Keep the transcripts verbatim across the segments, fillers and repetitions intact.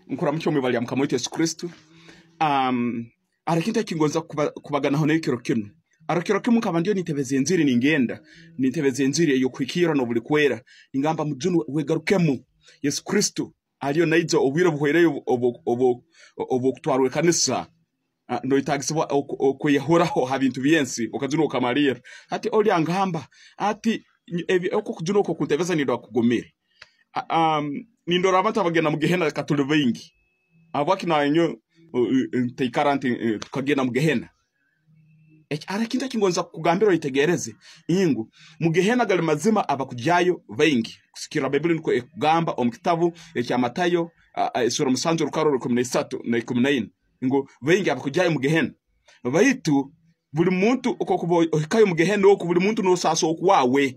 Nkuramukya omu ibara lya Mukama waitu Yesu Kristo. Um, haroho ekintu eki ngonza kuba-, kubaganaho nayo kiro kinu. Haroho kiro kimu nkaba ndiyo nintebeza enjiri, ningenda nintebeza enjiri ey'okuhikirra n'obulikwera. Ningamba, "Mujunwa, wegarukemu. Yesu Kristo aliyo naija, obwire buhoireyo obu-, obu-, obu-, obw'okutwarwa ekanisa." Ah, noyetagisibwa oku-, okweyahuraho ha bintu by'ensi, okajunwa okamalirra. Hati oli angamba, ati, ny-, ebi-, oku okujunwa okwo kuntebeza nindora kugumire. Ah, um, nindora abantu abagenda mu Gehena katuli baingi. Habwaki na nyowe, uh, uh, ntaikara nti, uh, tukagenda mu Gehena? Eki, haroho ekintu eki ngonza kukugambira oyetegereze. Ingu, mu Gehena gali mazima abakugyayo baingi. Kusikirra Baibuli nukwo ekugamba omu kitabu ekya Matayo, ah, ah, esura musanju, orukaro rw'ikumi na isatu na ikumi na ina. Ngu, baingi abakugyayo mu Gehena. Baitu, buli muntu, oku okuba ohikayo mu Gehena oku, buli muntu nosaasa okwawe.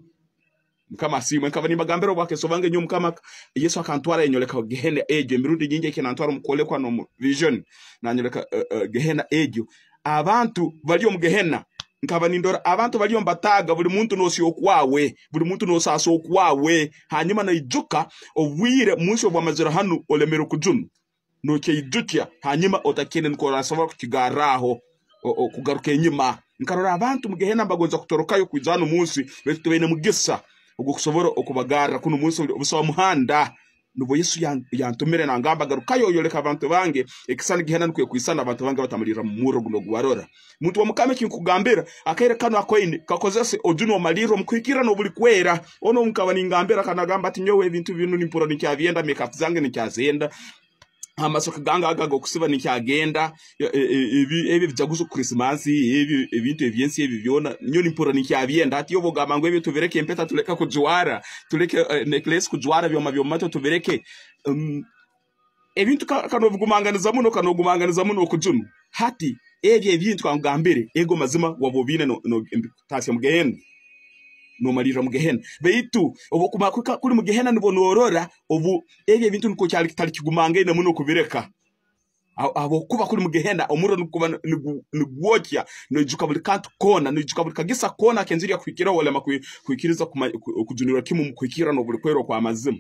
Mukama asiimwe. Nkaba nimbagambira obwakeso bwange nyowe, Mukama, Yesu akantwara yanyoleka Gehena egyo. Emirundi nyingi eki nantwara omu kwolekwa n'omu vision, nanyoleka, eh, eh, Gehena egyo. Abantu bali omu Gehena. Nkaba nindora abantu bali omu bataaga, buli muntu noosya okwawe, buli muntu noosaasa okwawe. Hanyuma noijuka obwire mu nsi obwamazire hanu, olemere kujunwa. Nookyeijukya, hanyuma otakine nukwo orasobora kukigarraho, o-, o-, kugaruka enyuma. Nkarora abantu mu Gehena nibagonza kutorokayo kwija hanu omu nsi, baitu tibaine mugisa ogw'okusobora okubagarra kunu omu nsi obusa omuhanda. Nubwo Yesu yan-, yantumire nangamba, "Garukayo oyoleke abantu bange ekisisani Gehena nukwo ekwisana, abantu bange batamalirra mu murro gunu ogubarora." Muntu wa Mukama, eki nkugambira, akaire kanu akoine, kakozese ojunwe omalirre omu kuhikirra n'obulikwera. Onu nkaba ningambira, akanagamba ati, "Nyowe ebintu binu nimpurra ninkyabyenda, makeup zange ninkyazenda." Amasoke gange aga ag'okusiba nikyagenda, e-, e-, e-, ebi-, ebi ebijaguzo Christmas, ebi ebintu eby'ensi ebi byona, nyowe nimpurra ninkyabyenda. Hati obu ogamba ngu ebyo tubireke, empeta tuleke kujwara, tuleke, eh, necklace kujwara, byoma by'omu matu tubireke, um, ebintu ka-, kanobigumanganiza muno, kanobigumanganiza muno okujunwa. Hati, ebyo ebintu kankugambire, ego mazima waba obiine no-, no-, tasya mu Gehena. Nomalirra mu Gehena. Baitu, obu okumara kuhika kuli mu Gehena, nubwo norora, obu, ebyo ebintu nukwo kyali kitali kigumangaine muno kubireka. Ha-, habwokuba kuli mu Gehena, omurro niguba nigu-, nigwokya, noijuka buli kantu koona, noijuka buli kagisa koona ak'enjiri yakuhikiraho, olema kwi-, kwikiriza kuma-, ku-, okujunirwa kimu mu kuhikirra n'obulikwera okw'amazima.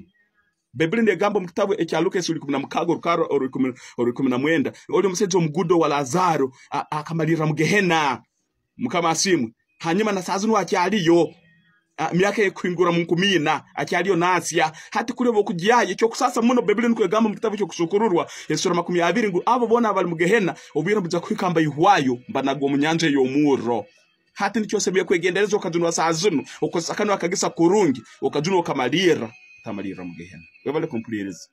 Baibuli negamba omu kitabu ekya Luka, esura ikumi na mukaaga, orukaro orw'ikumi, orw'ikumi na mwenda, oli omusaija omuguuda owa Lazaaro, a-, akamalirra mu Gehena. Mukama asiimwe. Hanyuma na saaha zinu akyaliyo. A, myaka ekuhingura mu nkumi ina, akyaliyo naasya. Hati kuli obu okugyayo, ekyokusaasa muno, Baibuli nukwo egamba omu kitabu ky'Okusukururwa, esura makumi abiri, ngu, "Abo boona abali mu Gehena, obwire nibwija kuhika mbaihwayo, mbanage omu nyanja ey'omurro." Hati nikyo osemeriire kwegendereza, okajunwa saaha zinu, okozesa kanu akagisa kurungi, okajunwa okamalirra, otamalirra mu Gehena. Webale kumpuliriza.